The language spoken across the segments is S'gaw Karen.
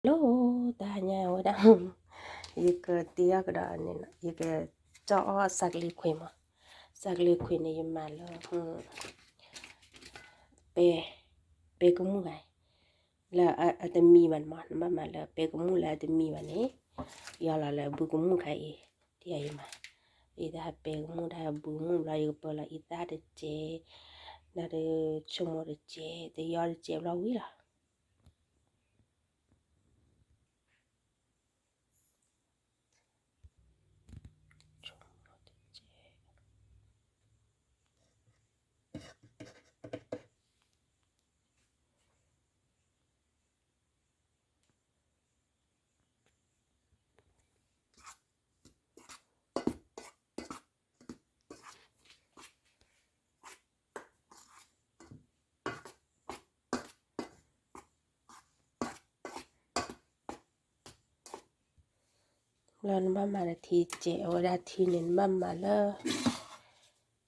Hello, တၢ်ဟါညါဝဲဒၣ်, ယကတ့အီၣ်ကဒီးန့ၣ်, ယကကၠီၣ်အီၣ်စးကလံၤခွံမး. စးကလံၤခွံန့ၣ် ယမၤလၢ ပဲ, ပဲကမူၣ်ဂၤအံၤ, လၢအတမံဘၣ်န့ၣ်မး, နဘၣ်မၤလၢပဲကမူၣ်လၢအတမံဘၣ်န့ၣ်, ယီၤလီၤလၢဘုကမူၣ်ခါအံၤ, ဒ်ယမၤ, ယတၢ်ပဲကမူၣ်တၢ်ဘုကမူၣ်ဘျီ ယကပၢလီၤအံသၣ်တစဲး, ဒီးဆိကမိၣ်တစဲး, တယီတစဲးဘျီဝံၤလီၤ. လၢနဘၣ်မၤလၢထံစဲး, အဝဲဒၣ်ထံန့ၣ် နဘၣ်မၤလၢ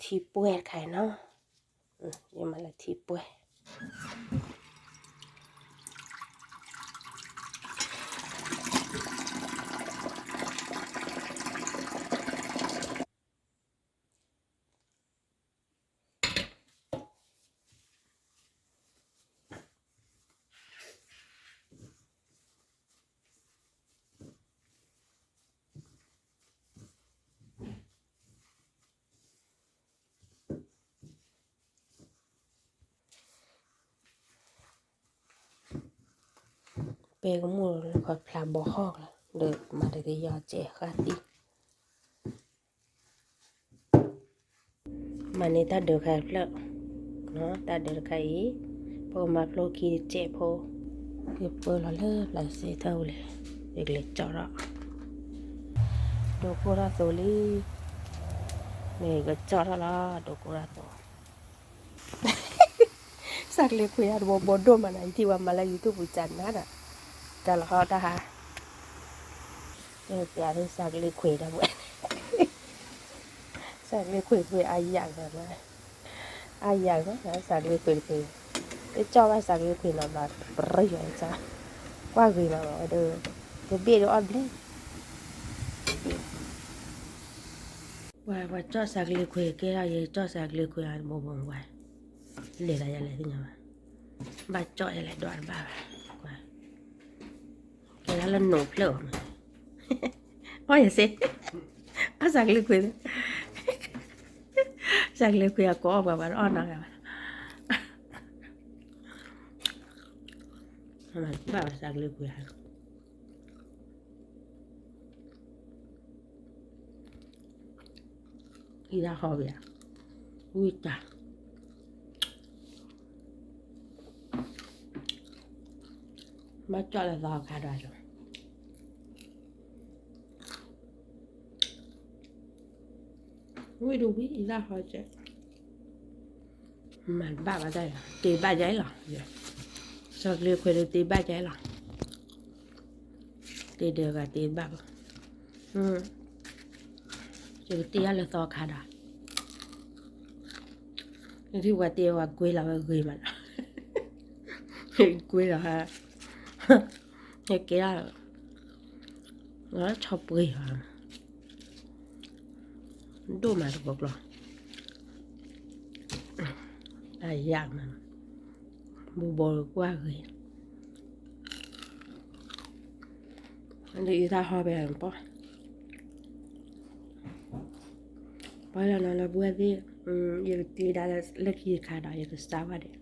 ထံပှဲၤတခါအံၤနီၤ, ယမၤလၢထံပှဲၤ. ပဲကမူၣ်လၢခီဖျိဘီဟီၣ်လီၤ, ဒီးမၤတကယီၤစဲးဃာ်သံ, မၤန့ၢ်တၢ်ဒၢးခါဖျၢၣ်, တၢ်ဒၢးတခါအံၤ, ပကမၤဖျိခံတစဲးဖိ, ယပၢလီၤလၢပျၢၤစ့ထၢၣ်ဝံၤလံ, ယကလဲၤကၠီၣ်ထီၣ်, ဒိကိၢ်ထီၣ်သိးလံ, မ့ၢ်ကကၠီၣ်ထီၣ်လီၤ ဒိကိၢ်ထီၣ်သိး. စးကလံၤခွံအတဘိဘိဒိၣ်မးနီၤ, ယထံၣ်ဝဲမၤလၢ YouTube ပူၤစးနၤဒီး, ကလီၤဟီတၢ်ဟါ, ပျးဒ်စးကလံၤခွံတၢ်ဘှဲ, စးကလံၤခွံတဖုအါယၤလီၤ, အါယၤလီၤ စးကလံၤခွံတဖု, တကၠီၣ်ဘၣ်စးကလံၤခွံနီၤဘျီ, ပရၢယွၤစၢ်, ကွၢ်ဂ့ၤမးဝဲဒီး, တဘ့ၣ်ဒီးအီၣ်ဘျဲၣ် ပှၤ ပှၤကၠီၣ်စးကလံၤခွံကဲထီၣ် ယကၠီၣ်စးကလံၤခွံအတဘိဘိဝဲ, လဲၤသးယလဲၤသ့ၣ်ညါဘၣ်, ဘၣ်ကၠီၣ်ယလဲၤဒွးတဘၣ်ဘၣ်, ကဲဒၣ်လၢနိးဖျၢၣ်အီၤမး, အီၣ်ယစ့, အီၣ်စးကလံၤခွံ, စးကလံၤခွံအကိးအီၣ်ပှၤ ပှၤတအီၣ်နီတဂၤဘၣ်, ဘၣ်စးကလံၤခွံဧါ အံၤဒၣ်ဟီဘၣ်, ဝံတၢ်, ဘၣ်ကၠီၣ်လၢသီခါဒီး, ဝံတဝံ အံၤဒၣ်ဟီကဲး မၤဘၣ်ဘၣ်တၢ်အံၤ တ့ဘၣ်ယဲလီၤ, စးကလံၤခွံဒီးတ့ဘၣ်ယဲလီၤ, တ့ဒၢးဂၤတ့ဘၣ်ဘၣ်, ယကတ့အီၤလၢသီခါဒီး, ယထံၣ်ပှၤတ့ဝဲကွ့လီၤဝဲဂ့ၤမးလီၤ, ကွ့လီၤဟါ, ယကဲအီၤ, ဆီပှ့ၤဟါ ဒိၣ်မးတကိးကျီ, အယၣ်မး, ဘူးဘီကွၢ်ဂ့ၤ, ဒ်အံၤတၢ်ဟီဘၣ်ပီ, ပီလီၤနီၤလၢပှၤသ့ၣ်, ယကတ့ဒၣ်လၢခံတခါဒီး ယကစၢ်ဝဲဒၣ်